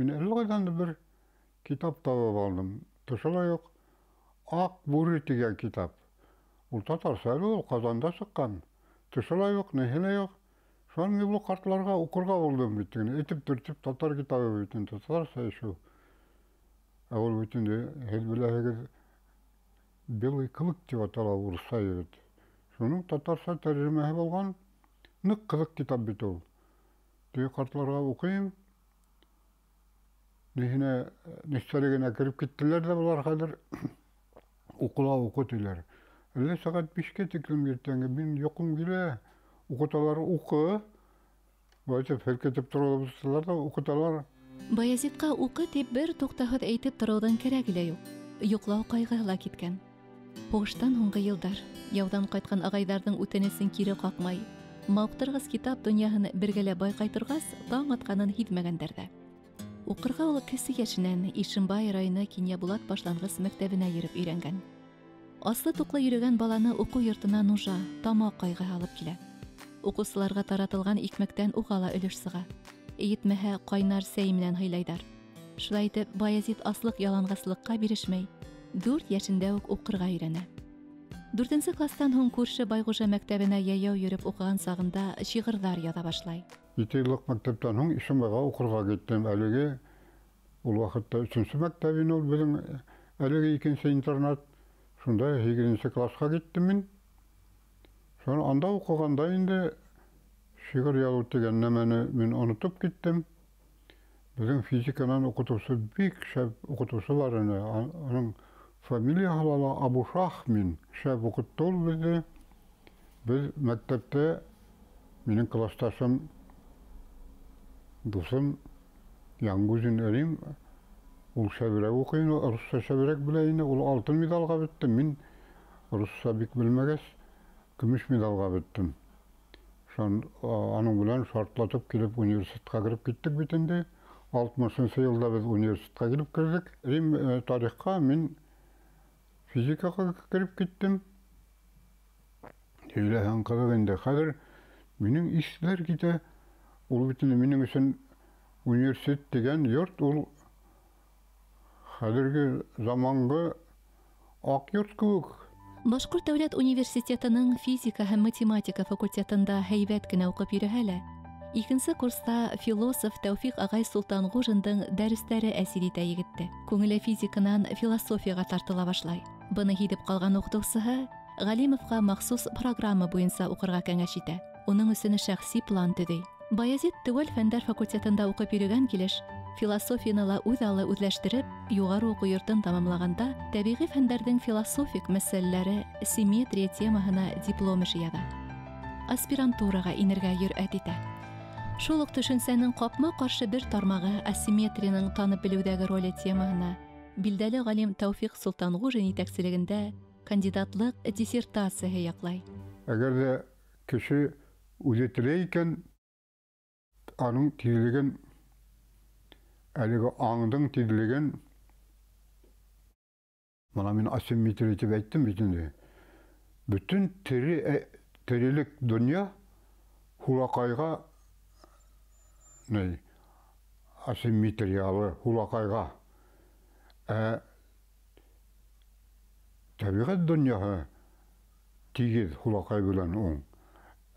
Мин әллә ҡайҙан бер китап табып алдым. Тышы ла юҡ. Аҡ бүре тигән китап. Ул татарса әле ул, Ҡазанда сыҡҡан. Тышы ла юҡ, ниһе лә юҡ. Шунан мин был ҡартларға уҡырға булдым бит. Этеп төртөп татар китабы бит инде, татарса ишеү. Ә ул бит инде, һеҙ беләһегеҙ, Белый клык тип атала урыҫса бит. Шуның татарса тәржемәһе булған. Ныҡ ҡыҙыҡ китап бит ул. Теге ҡартларға уҡыйым. Ниһенә нистәрегенә кереп киттеләр ҙә былар хәҙер уҡыла уҡы тиләр. Әллә сәғәт 5-кә тиклем иртәнге мин йоҡом килә. Уҡыталар уҡы. Былай һелкетеп торалар ҙа уҡыталар. Баязитҡа уҡы тип бер туҡтауһыҙ әйтеп тороуҙың кәрәге лә юҡ. Йоҡлау ҡайғыһы ла киткән. Һуғыштан һуңғы йылдар яуҙан ҡайтҡан ағайҙарҙың үтенесен кире ҡаҡмай, мауыҡтырғыс китап донъяһын бергәләп байҡай торғас, таң атҡанын һиҙмәгәндәр ҙә. Уҡырға ул кесе йәшенән Ишембай районы Кинйәбулат башланғыс мәктәбенә йөрөп өйрәнгән. Аслы-туҡлы йөрөгән баланы уҡыу йортона нужа, тамаҡ ҡайғыһы алып килә. Уҡыусыларға таратылған икмәктән уға ла өлөш сыға. Етмәһә, ҡайнар сәй менән һыйлайҙар. Шулай итеп, Баязит аслыҡ-яланғаслыҡҡа бирешмәй, 4 йәшендә үк уҡырға өйрәнә. 4-нсе кластан һуң күрше Байғужа мәктәбенә йәйәү йөрөп уҡыған сағында шиғырҙар яҙа башлай. 7 йыллыҡ мәктәптән һуң Ишембайға уҡырға киттем. Әлеге ул ваҡытта 3-нсе мәктәп ине ул беҙҙең, әлеге 2-нсе интернат. Шунда 8-нсе класҡа киттем мин. Шунан анда уҡығанда инде шиғыр яҙыу тигән нәмәне мин онотоп киттем. Беҙҙең физиканан уҡытыусы бик шәп уҡытыусы бар ине. Уның фамилияһы ла Абушахмин. Шәп уҡытты ул беҙҙе. Беҙ мәктәптә минең класташым, дуҫым Янгузин Рим, ул шәберәк уҡый ине, русса шәберәк белә ине. Ул алтын медалға бөттө. Мин русса бик белмәгәс, көмөш медалға бөттөм. Шунан аның белән шартлатып килеп университетҡа кереп киттек бит инде. 60-нсы йылда беҙ университетҡа килеп керҙек. Рим тарихҡа мин физикаға кереп киттем. Һөйләһәң ҡыҙыҡ инде. Хәҙер минең исләр китә. Ул бит инде минең өсөн университет тигән йорт ул хәҙерге заманғы аҡ йорт кеүек. Башҡорт дәүләт университетының физика һәм математика факультетында һәйбәт кенә уҡып йөрөһә лә, икенсе курста философ Тәүфиҡ ағай Солтанғужиндың дәрестәре әсир итә егетте. Күңеле физиканан философияға тартыла башлай. Быны һиҙеп ҡалған уҡытыусыһы Ғәлимовҡа махсус программа буйынса уҡырға кәңәш итә. Уның өсөн шәхси план төҙөй. Баязит теүәл фәндәр факультетында уҡып йөрөгән килеш философияны ла үҙ алы үҙләштереп, юғары уҡыу йортон тамамлағанда тәбиғи фәндәрҙең философик мәсьәләләре симметрия темаһына диплом эше яҙа. Аспирантураға инергә йөрьәт итә. Шул уҡ төшөнсәнең ҡапма-ҡаршы бер тармағы асимметрияның танып белеүҙәге роле темаһына билдәле ғалим Тәүфиҡ Солтанғужин етәкселегендә кандидатлыҡ диссертацияһы яҡлай. Әгәр ҙә кеше үҙе теләй икән, аның тиҙлеген, әлеге аңдың тиҙлеген, мына мин асимметрия тип әйттем бит инде. Бөтөн терелек донъя һулаҡайға ни асимметриялы һулаҡайға. Ә тәбиғәт донъяһы тигеҙ һулаҡай белән уң.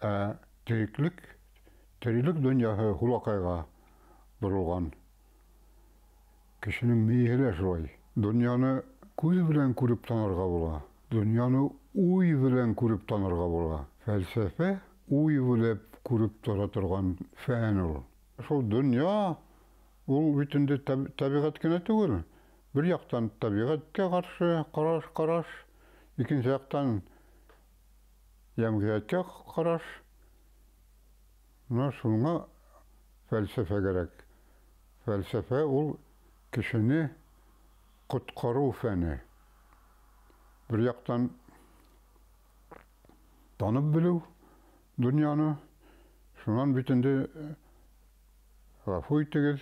Ә терелек донъяһы һулаҡайға боролған. Кешенең мейеһе лә шулай. Донъяны күҙ белән күреп танырға була. Донъяны уй белән күреп танырға була. Фәлсәфә уй белән күреп тора торған фән ул. Шул донъя ул бит инде тәбиғәт кенә түгел. Бер яҡтан тәбиғәткә ҡаршы ҡараш, икенсе яҡтан йәмғиәткә ҡараш. Мына шуңа фәлсәфә кәрәк. Фәлсәфә ул кешене ҡотҡарыу фәне. Бер яҡтан танып белеү донъяны, шунан бит инде ғәфү итегеҙ,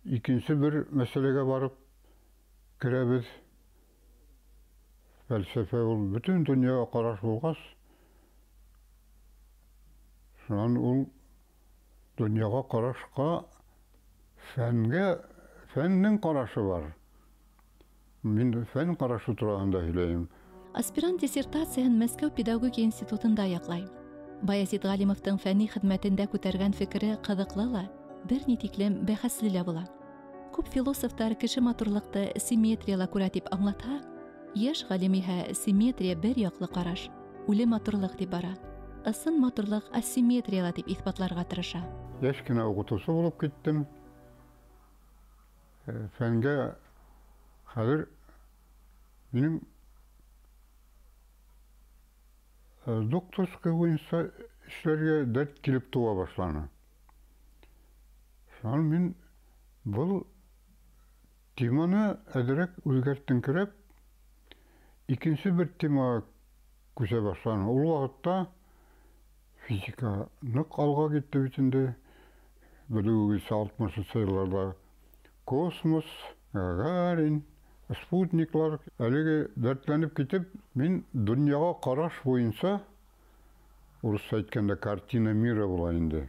икенсе бер мәсьәләгә барып керәбеҙ. Фәлсәфә ул бөтөн донъяға ҡараш булғас, шунан ул донъяға ҡарашҡа Фәнгә, фәннең ҡарашы бар. Мин фән ҡарашы тураһында һөйләйем. Аспирант диссертацияһын Мәскәү педагогия институтында яҡлай. Баязит Ғалимовтың фәнни хеҙмәтендә күтәргән фекере ҡыҙыҡлы ла, бер ни тиклем бәхәсле лә була. Күп философтар кеше матурлыҡты симметрияла күрә тип аңлатһа, йәш ғалим иһә симметрия бер яҡлы ҡараш, үле матурлыҡ тип бара. Ысын матурлыҡ асимметрияла тип иҫбатларға тырыша. Йәш кенә уҡытыусы булып киттем. Фәнгә хәҙер минең докторский буйынса эшләргә дәрт килеп тыуа башланы. Шунан мин был теманы әҙерәк үҙгәртеңкерәп, икенсе бер темаға күсә башланым. Ул ваҡытта физика ныҡ алға китте бит инде. Белеүегеҙсә, 60-нсы йылларҙа космос, Гагарин, спутниклар әлеге дәртләнеп китеп, мин донъяға ҡараш буйынса, урыҫса әйткәндә картина мира була инде.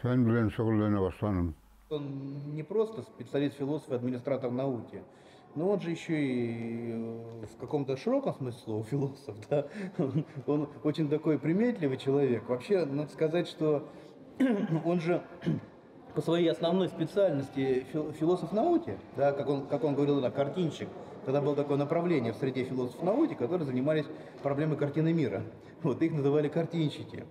Фән белән шөғөлләнә башланым. Он не просто специалист-философ и администратор науки, но он же еще и в каком-то широком смысле слова философ, да? Он очень такой приметливый человек. Вообще, надо сказать, что он же по своей основной специальности философ науки, да, как он говорил, да, картинщик. Тогда было такое направление в среде философов науки, которые занимались проблемой картины мира. Вот, их называли картинщики.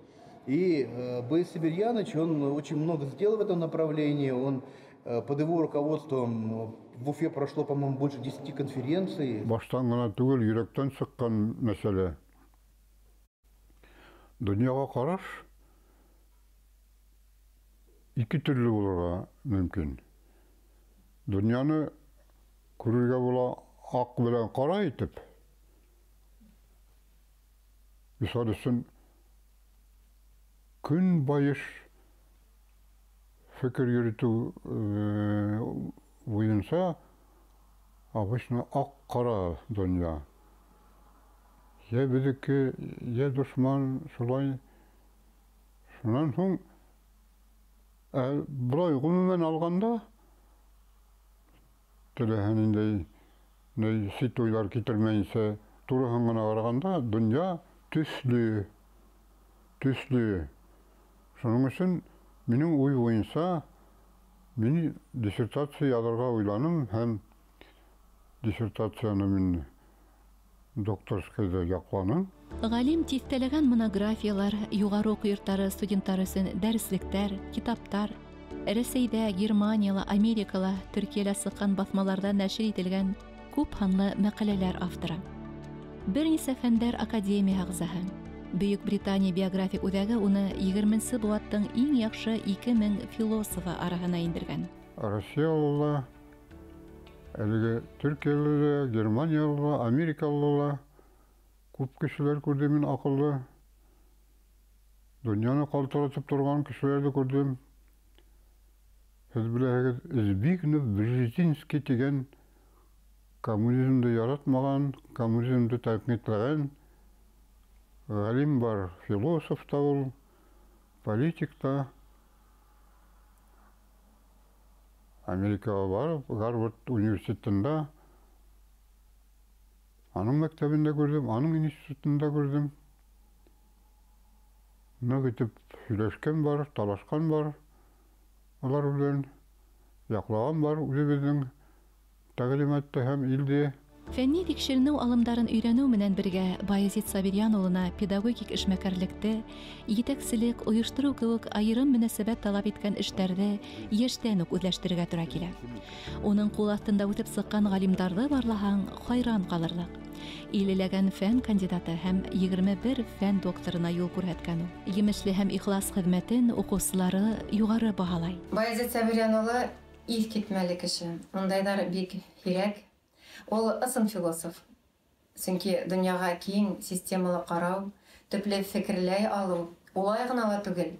И Б.С. Сабирьянович, он очень много сделал в этом направлении. Он под его руководством в Уфе прошло, по-моему, больше 10 конференций. Баштан ғына түгел, йөрәктән сыҡҡан мәсьәлә. Донъяға ҡараш ике төрлө булырға мөмкин. Донъяны күрергә була аҡ белән ҡара итеп. Мисал өсөн, көнбайыш фекер йөрөтөү буйынса обычно аҡ-ҡара донъя. Йә беҙҙеке, йә дошман, шулай. Шунан һуң былай ғөмүмән алғанда теләһә ниндәй сит уйҙар китермәйенсә, тураһын ғына ҡарағанда донъя төҫлө, төҫлө. Шуның өсөн минең уй буйынса мин диссертация яҙырға уйланым һәм диссертацияны мин докторскийҙа яҡланым. Ғалим тиҫтәләгән монографиялар, юғары уҡыу йорттары студенттар өсөн дәреслектәр, китаптар, Рәсәйҙә, Германияла, Америкала, Төркиәлә сыҡҡан баҫмаларҙа нәшер ителгән күп һанлы мәҡәләләр авторы. Бер нисә фәндәр академия ағзаһы. Бөйөк Британия биографик үҙәге уны 20-нсе быуаттың иң яҡшы 2000 философы араһына индергән. Россиялы ла, әлеге Төркиәле лә, Германиялы ла, Америкалы ла күп кешеләр күрҙем мин аҡыллы. Донъяны ҡалтыратып торған кешеләрҙе күрҙем. Һеҙ беләһегеҙ, Збигнев Бжезинский тигән коммунизмды яратмаған, коммунизмды тәнҡитләгән ғалим бар, философ та ул, политик та. Америкаға барып, Гарвард университетында аның мәктәбендә күрҙем, аның институтында күрҙем. Ныҡ итеп һөйләшкән бар, талашҡан бар улар белән, яҡлаған бар үҙебеҙҙең тәғлимәтте һәм илде. Фәнни тикшеренеү алымдарын өйрәнеү менән бергә Баязит Сабирйән улына педагогик эшмәкәрлекте, етәкселек, ойоштороу кеүек айырым мөнәсәбәт талап иткән эштәрҙе йәштән үк үҙләштерергә тура килә. Уның ҡул аҫтында үҫеп сыҡҡан ғалимдарҙы барлаһаң, хайран ҡалырлыҡ. Иллеләгән фән кандидаты һәм 21 фән докторына юл күрһәткән ул. Емешле һәм ихлас хеҙмәтен уҡыусылары юғары баһалай. Баязит Сабирйән улы иҫ китмәле кеше. Ундайҙар бик һирәк. Ул ысын философ. Сөнки донъяға киң системалы ҡарау, төплө фекерләй алыу улай ғына ла түгел.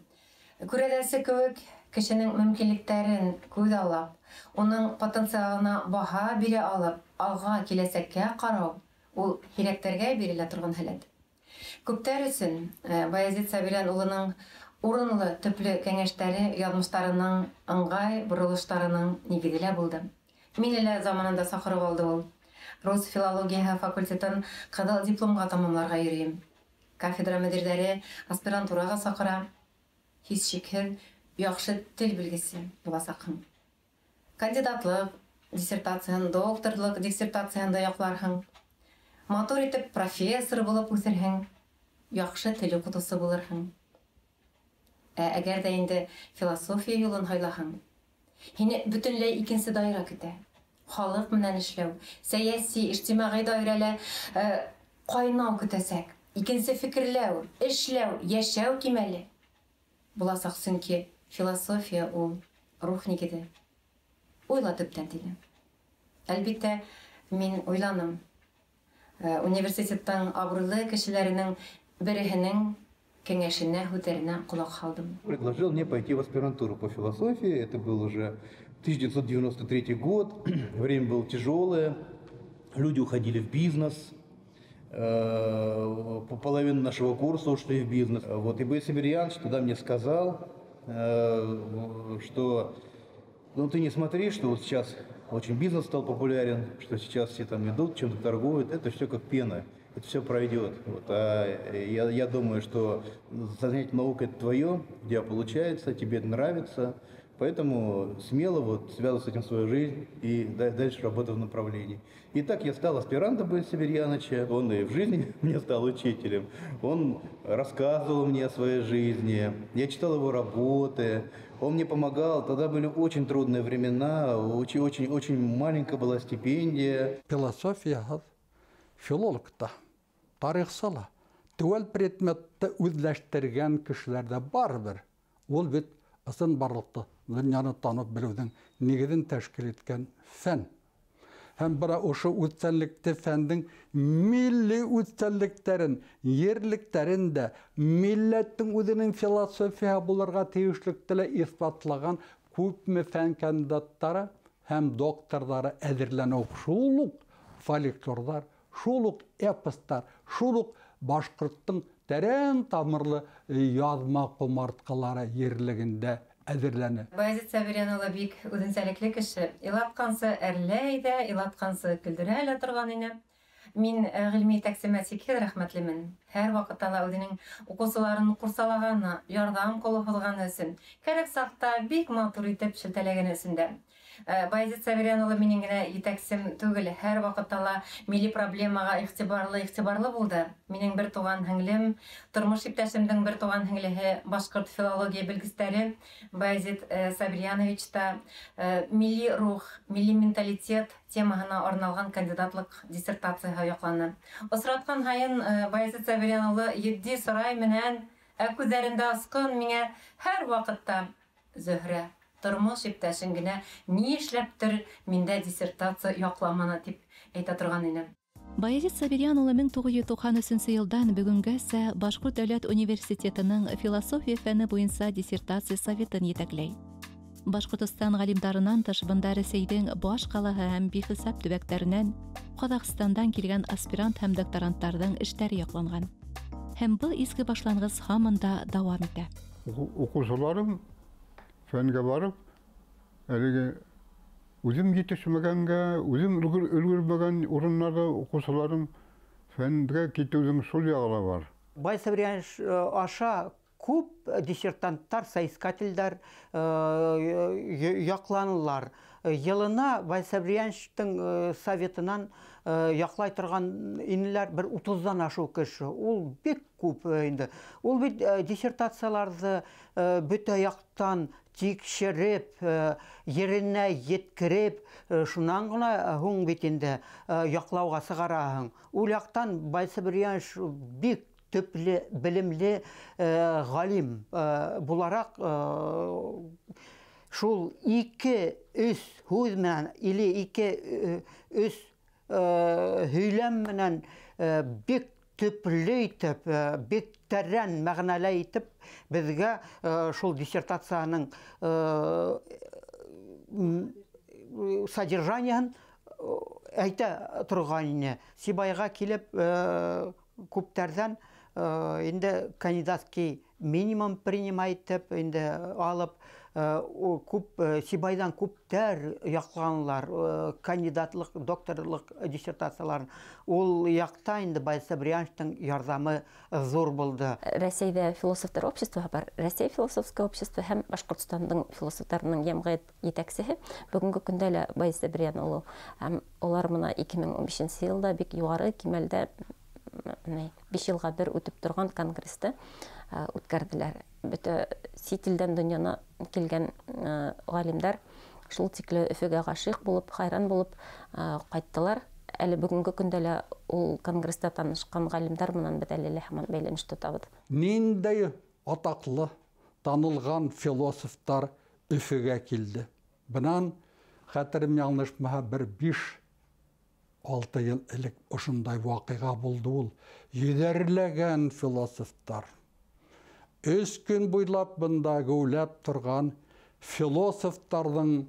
Күрәҙәсе кеүек кешенең мөмкинлектәрен күҙ алып, уның потенциалына баһа бирә алып, алға киләсәккә ҡарау ул һирәктәргә бирелә торған һәләт. Күптәр өсөн Баязит Сабирйән улының Урынлы төплө кәңәштәре яҙмыштарының ыңғай боролоштарының нигеҙе лә булды. Мине лә заманында саҡырып алды ул. Рус филологияһы факультетын ҡыҙыл дипломға тамамларға йөрөйөм. Кафедра мөдирҙәре аспирантураға саҡыра. Һис шикһеҙ яҡшы тел белгесе буласаҡһың. Кандидатлыҡ диссертацияһын, докторлыҡ диссертацияһын да яҡларһың. Матур итеп профессор булып үҫерһең, яҡшы тел уҡытыусы булырһың. Ә әгәр ҙә инде философия юлын һайлаһаң, һине бөтөнләй икенсе даирә көтә. Халыҡ менән эшләү, сәйәси, ижтимағи даирәлә ҡайнау көтәсәк. Икенсе фекерләү, эшләү, йәшәү кимәле буласаҡ, сөнки философия ул рух нигеҙе. Уйла төптән тине. Әлбиттә, мин уйланым. Университеттың абруйлы кешеләренең береһенең кәңәшенә, һүҙҙәренә ҡолаҡ һалдым. Предложил мне пойти в аспирантуру по философии. Это был уже 1993 год. Время было тяжелое. Люди уходили в бизнес. Половину нашего курса ушли в бизнес. Вот, и Борис Сабирьянович тогда мне сказал, что ну ты не смотри, что вот сейчас очень бизнес стал популярен, что сейчас все там идут, чем-то торгуют. Это все как пена, это все пройдет. Вот, а я думаю, что занятие наукой это твое, у тебя получается, тебе это нравится. Поэтому смело вот связывай с этим свою жизнь и дальше работай в направлении. И так я стал аспирантом Бориса Сабирьяновича. Он и в жизни мне стал учителем. Он рассказывал мне о своей жизни. Я читал его работы. Он мне помогал. Тогда были очень трудные времена. Очень-очень маленькая была стипендия. Философия, филолог та, тарихсы ла, теүәл предметты үҙләштергән кешеләр ҙә барыбер. Ул бит ысын барлыҡты, донъяны танып белеүҙең нигеҙен тәшкил иткән фән. Һәм бына ошо үҙсәнлекте фәндең милли үҙсәнлектәрен, ерлектәрен дә милләттең үҙенең философияһы булырға тейешлекте лә иҫбатлаған күпме фән кандидаттары һәм докторҙары әҙерләнеү шул уҡ фольклорҙар, шул уҡ эпостар, шул уҡ башҡорттоң тәрән тамырлы яҙма ҡомартҡылары ерлегендә әҙерләне. Баязит Сабирйән улы бик үҙенсәлекле кеше. Илатҡансы әрләй ҙә, илатҡансы көлдөрә лә торған ине. Мин ғилми етәксемә сикһеҙ рәхмәтлемен. Һәр ваҡытта ла үҙенең уҡыусыларын ҡурсалағаны, ярҙам ҡулы һуҙғаны өсөн, кәрәк саҡта бик матур итеп шелтәләгәне өсөн дә. Баязит Сабирйән улы минең генә етәксем түгел, һәр ваҡытта ла милли проблемаға иғтибарлы булды. Минең бер туған һеңлем, тормош иптәшемдең бер туған һеңлеһе, башҡорт филология белгестәре Баязит Сабирьянович та милли рух, милли менталитет темаһына арналған кандидатлыҡ диссертацияһы яҡланы. Осратҡан һайын Баязит Сабирйән улы етди сырай менән, ә күҙҙәрендә асҡын миңә һәр ваҡытта: Зөһрә, тормош иптәшең генә ни эшләптер миндә диссертация яҡламаны, тип әйтә торған ине. Баязит Сабирйән улы 1993 йылдан бөгөнгәсә Башҡорт дәүләт университетының философия фәне буйынса диссертация советын етәкләй. Башҡортостан ғалимдарынан тыш бында Рәсәйҙең баш ҡалаһы һәм бихисап төбәктәренән, Ҡаҙағстандан килгән аспирант һәм докторанттарҙың эштәре яҡланған. Һәм был изге башланғыс һаман да дауам итә. Уҡыусыларым фәнгә барып, әлеге үҙем етешмәгәнгә, үҙем өлгөрмәгән урыннарҙа уҡыусыларым фәнгә китеүҙең шул яғы ла бар. Баязит Сабирьянович аша күп диссертанттар, соискательдәр яҡланылар. Йылына Баязит Сабирьяновичтың советынан яҡлай торған инеләр бер 30-дан ашыу кеше. Ул бик күп инде. Ул бит диссертацияларҙы бөтә яҡтан тикшереп, еренә еткереп, шунан ғына һуң бит инде яҡлауға сығараһың. Ул яҡтан Баязит Сабирьянович бик төплө, белемле ғалим булараҡ шул 2-3 һүҙ менән или 2-3 һөйләм менән бик төплө итеп, бик тәрән мәғәнәле итеп беҙгә шул диссертацияның содержанияһын әйтә торған ине. Сибайға килеп күптәрҙән инде кандидатский минимум принимать итеп инде алып, күп Сибайҙан күптәр яҡланылар кандидатлыҡ, докторлыҡ диссертацияларын. Ул яҡта инде Баязит Сабирйәновичтың ярҙамы ҙур булды. Рәсәйҙә философтар обществоһы бар. Рәсәй философское общество һәм Башҡортостандың философтарының йәмғиәт етәксеһе бөгөнгө көндә лә Баязит Сабирйән улы. Һәм улар бына 2015 йылда бик юғары кимәлдә 5 йылға бер үтеп торған конгрессты үткәрҙеләр. Бөтә сит илдән донъяна килгән ғалимдар шул тикле Өфөгә ғашиҡ булып, хайран булып ҡайттылар. Әле бөгөнгө көндә лә ул конгресста танышҡан ғалимдар менән беҙ әле лә һаман бәйләнеш тотабыҙ. Ниндәй атаҡлы, танылған философтар Өфөгә килде. Бынан хәтерем яңлышмаһа, бер 5-6 йыл элек ошондай ваҡиға булды ул. Йөҙәрләгән философтар. 3 көн буйлап бында геүләп торған философтарҙың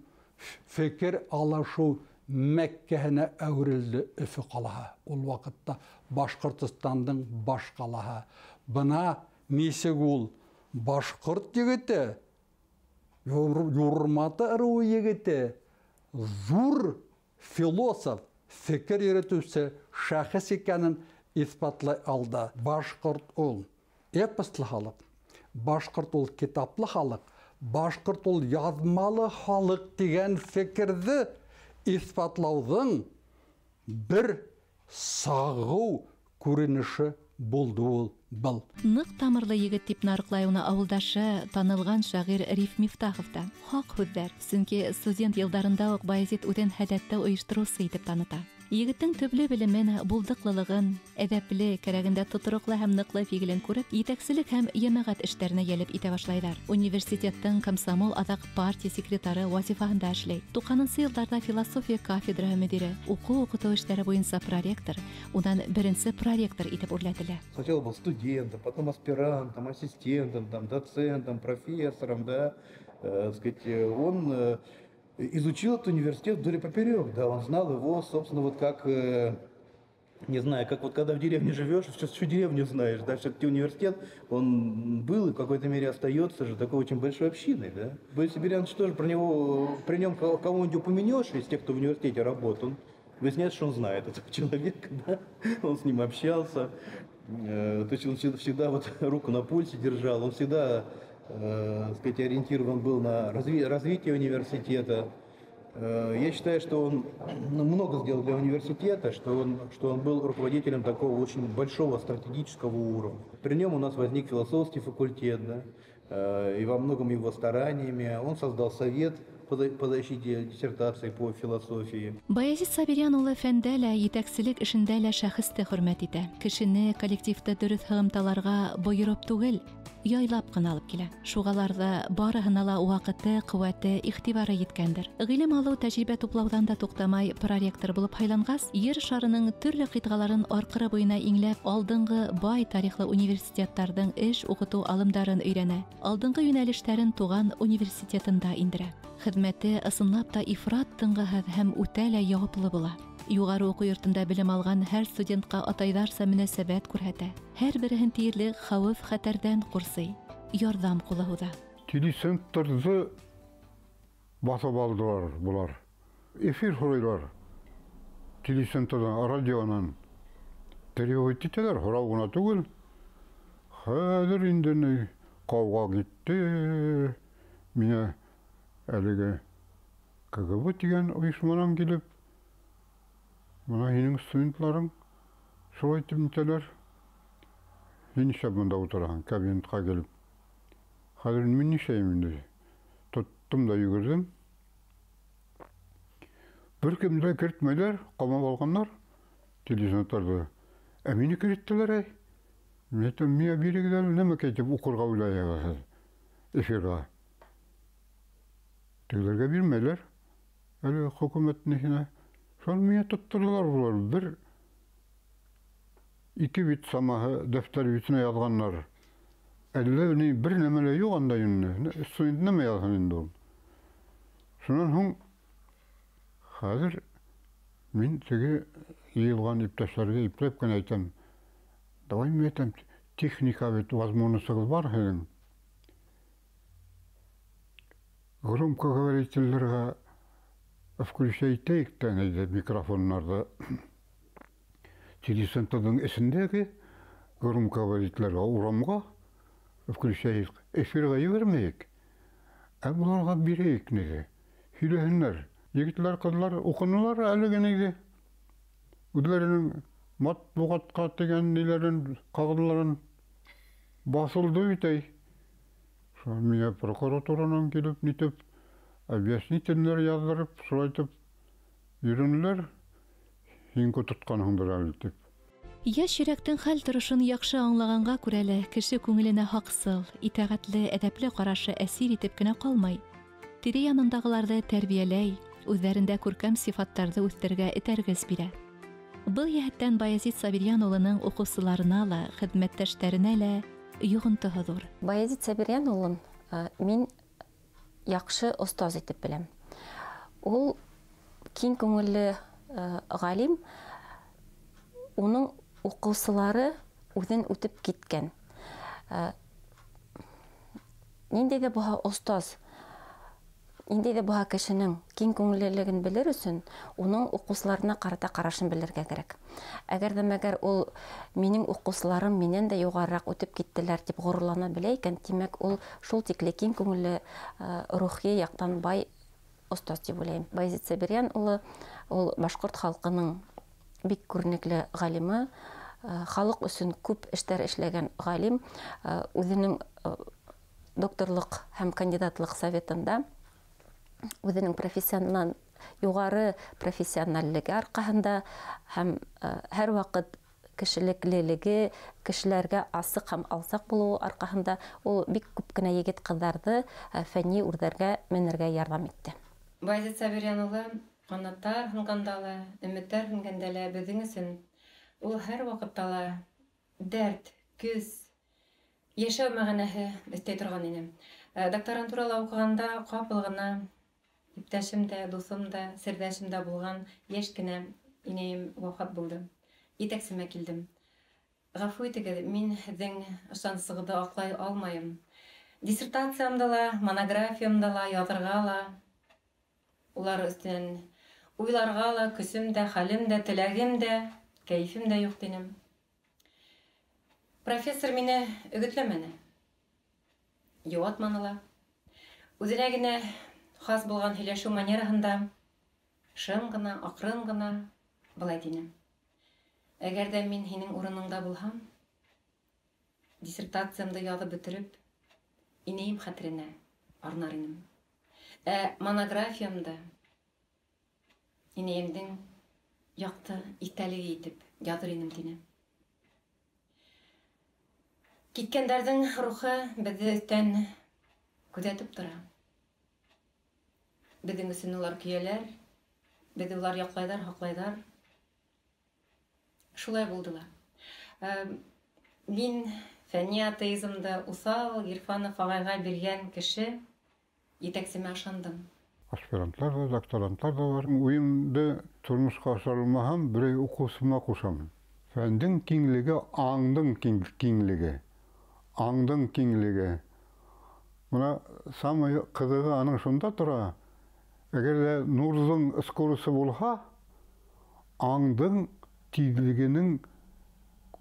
фекер алышыу мәккәһенә әүерелде Өфө ҡалаһы. Ул ваҡытта Башҡортостандың баш ҡалаһы. Бына нисек ул башҡорт егете, Юрматы ырыуы егете, ҙур философ, фекер йөрөтөүсе шәхес икәнен иҫбатлай алды. Башҡорт ул эпослы халыҡ, башҡорт ул китаплы халыҡ, башҡорт ул яҙмалы халыҡ тигән фекерҙе иҫбатлауҙың бер сағыу күренеше булды ул был. Ныҡ тамырлы егет тип нарыҡлай уны ауылдашы, танылған шағир Риф Мифтахов та. Хаҡ һүҙҙәр, сөнки студент йылдарында уҡ Баязит үҙен һәләтте ойоштороусы итеп таныта. Егеттең төплө белемен, булдыҡлылығын, әҙәпле, кәрәгендә тотороҡлы һәм ныҡлы фиғелен күреп, етәкселек һәм йәмәғәт эштәренә йәлеп итә башлайҙар. Университеттың комсомол аҙаҡ партия секретары вазифаһында эшләй. 90-нсы йылдарҙа философия кафедраһы мөдире, уҡыу-уҡытыу эштәре буйынса проректор, унан беренсе проректор итеп үрләтелә. Сначала был студентом, потом аспирантом, ассистентом, там, доцентом, профессором, да, сказать, он изучил этот университет вдоль и поперек, да, он знал его, собственно, вот как, не знаю, как вот когда в деревне живешь, всю деревню знаешь, да, все-таки университет, он был и в какой-то мере остается же такой очень большой общиной, да. Баязит Сабирьянович тоже про него, при нем кого-нибудь упомянешь из тех, кто в университете работал, он выясняется, что он знает этого человека, да, он с ним общался, то есть он всегда вот руку на пульсе держал, он всегда, сказать, ориентирован был на развитие университета. Я считаю, что он, ну, много сделал для университета, что он был руководителем такого очень большого стратегического уровня. При нем у нас возник философский факультет, да, и во многом его стараниями он создал совет по защите диссертации по философии. Баязит Сабирйән улы фәндә лә, етәкселек эшендә лә шәхесте хөрмәт итә. Кешене коллективты дөрөҫ һығымталарға бойороп түгел, яйлап ҡына алып килә. Шуғаларҙа барыһына ла ваҡыты, ҡеүәте, иғтибары еткәндер. Ғилем алыу, тәжрибә туплауҙан да туҡтамай проректор булып һайланғас, ер шарының төрлө ҡитғаларын арҡыры буйына иңләп, алдынғы бай тарихлы университеттарҙың эш уҡытыу алымдарын өйрәнә, алдынғы йүнәлештәрен туған университетында индерә. Хеҙмәте ысынлап та ифрат тынғыһыҙ һәм үтә лә яуаплы була. Юғары уҡыу йортонда белем алған һәр студентҡа атайҙарса мөнәсәбәт күрһәтә. Һәр береһен тиерлек хәүеф-хәтәрҙән ҡурсый, ярҙам ҡулы һуҙа. Телецентрҙы баҫып алдылар былар. Эфир һорайлар. Телецентрҙан, радионан. Требовать итәләр, һорау ғына түгел. Хәҙер инде ни ҡауға китте. Миңә әлеге КГБ тигән ойошманан килеп, бына һинең студентларың шулай итеп нитәләр. Һин нишләп бында ултыраһың, кабинетҡа килеп? Хәҙер мин нишләйем инде? Тоттом да йүгерҙем. Бер кемде лә кертмәйләр, ҡамап алғандар телевизиондарҙы. Ә мине керттеләр, әй. Мин әйтәм, миңә бирегеҙ әле, нәмәкәй тип уҡырға уйлайһығыҙ эфирға. Тегеләргә бирмәйләр. Әле хөкүмәт нихенә. Шул миңә тотторҙолар улар. Бер ике бит самаһы дәфтәр битенә яҙғандар. Әллә ни бер нәмә лә юҡ анда инде. Студент нәмә яҙһын инде ул. Шунан һуң хәҙер мин теге йыйылған иптәштәргә ипләп кенә әйтәм. Давай мин әйтәм, Техника бит возможностьығыҙ бар һеҙҙең. Громкоговорительдәргә включать итәйек тә инде микрофоннарҙы. Телецентрҙың эсендәге громкоговорительдәргә урамға включать, эфирға ебәрмәйек. Ә быларға бирәйек ниҙе. Һөйләһеннәр. Егетләр, ҡыҙлар уҡынылар әлеге ниҙе. Үҙҙәренең матбуғатҡа тигән ниләрен, ҡағыҙларын баҫылды бит әй. Шул миңә прокуратуранан килеп, нитеп, объяснительнәр яҙҙырып, шулайтып йөрөнөләр. Һин ҡотортҡанһыңдыр әле тип. Йәш йөрәктең хәл торошон яҡшы аңлағанға күрә лә кеше күңеленә һаҡсыл, итәғәтле, әҙәпле ҡарашы әсир итеп кенә ҡалмай. Тире янындағыларҙы тәрбиәләй, үҙҙәрендә күркәм сифаттарҙы үҫтерергә этәргес бирә. Был йәһәттән Баязит Сабирйән улының уҡыусыларына ла, хеҙмәттәштәренә лә йоғонтоһо ҙур. Баязит Сабирйән улын мин яҡшы остаз итеп беләм. Ул киң күңелле ғалим, уның уҡыусылары үҙен үтеп киткән. Ниндәй ҙә булһа остаз, ниндәй ҙә булһа кешенең киң күңеллелеген белер өсөн уның уҡыусыларына ҡарата ҡарашын белергә кәрәк. Әгәр ҙә мәгәр ул минең уҡыусыларым минән дә юғарыраҡ үтеп киттеләр тип ғорурлана белә икән, тимәк, ул шул тикле киң күңелле, рухи яҡтан бай остаз тип уйлайым. Баязит Сабирйән улы ул башҡорт халҡының бик күренекле ғалимы, халыҡ өсөн күп эштәр эшләгән ғалим, үҙенең докторлыҡ һәм кандидатлыҡ советында үҙенең профессионал, юғары профессионаллеге арҡаһында һәм һәр ваҡыт кешелеклелеге, кешеләргә асыҡ һәм алсаҡ булыуы арҡаһында ул бик күп кенә егет-ҡыҙҙарҙы фәнни үрҙәргә менергә ярҙам итте. Баязит Сабирйән улы ҡанаттар һынғанда ла, өмөттәр һөнгәндә лә беҙҙең өсөн ул һәр ваҡытта ла дәрт, көс, йәшәү мәғәнәһе өҫтәй торған ине. Докторантурала уҡығанда ҡапыл ғына иптәшем дә, дуҫым да, серҙәшем дә булған йәш кенә инәйем вафат булды. Етәксемә килдем. Ғәфү итегеҙ, мин һеҙҙең ышанысығыҙҙы аҡлай алмайым. Диссертациямда ла, монографиямда ла, яҙырға ла, улар өҫтөнән уйларға ла, көсөм дә, хәлем дә, теләгем дә, кәйефем дә юҡ тинем. Профессор мине өгөтләмәне, йыуатманы ла. Үҙенә генә хас булған һөйләшеү манераһында шым ғына, аҡрын ғына былай тине. Әгәр ҙә мин һинең урыныңда булһам, диссертациямды яҙып бөтөрөп, инәйем хәтеренә арнар инем. Ә монографиямды инәйемдең яҡты иҫтәлеге итеп яҙыр инем тине. Киткәндәрҙең рухы беҙҙе өҫтән күҙәтеп тора. Беҙҙең өсөн улар көйәләр, беҙҙе улар яҡлайҙар, һаҡлайҙар. Шулай булды ла. Мин фәнни атеизмды Уҫал Ғирфанов ағайға биргән кеше етәксемә ышандым. Аспирантлар да, докторантлар да бар. Уйымды тормошҡа ашырылмаһам, берәй уҡыусыма ҡушам. Фәндең киңлеге, аңдың киңлеге. Аңдың киңлеге. Мына самый ҡыҙығы аның шунда тора. Әгәр ҙә нурҙың скоросы булһа, аңдың тиҙлегенең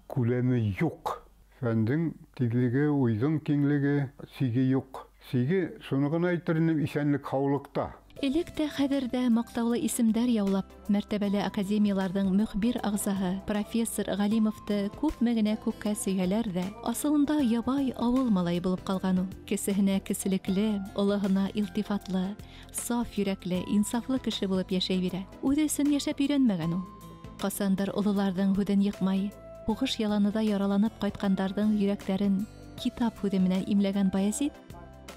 күләме юҡ. Фәндең тиҙлеге, уйҙың киңлеге, сиге юҡ. Сиге шуны ғына әйтер инем, иҫәнлек һаулыҡта. Элек тә хәҙер ҙә маҡтаулы исемдәр яулап, мәртәбәле академияларҙың мөхбир ағзаһы профессор Ғалимовты күпме генә күккә сөйһәләр ҙә, асылында ябай ауыл малайы булып ҡалған ул. Кесеһенә кеселекле, олоһона илтифатлы, саф йөрәкле, инсафлы кеше булып йәшәй бирә. Үҙе өсөн йәшәп өйрәнмәгән ул. Ҡасандыр ололарҙың һүҙен йыҡмай, һуғыш яланыҙа яраланып ҡайтҡандарҙың йөрәктәрен китап һүҙе менән имләгән Баязит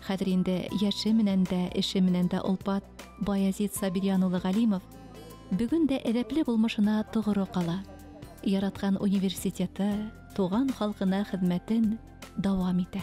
хәҙер инде йәше менән дә, эше менән дә олпат Баязит Сабирйән улы Ғалимов бөгөн дә әҙәпле булмышына тоғро ҡала. Яратҡан университеты, туған халҡына хеҙмәтен дауам итә.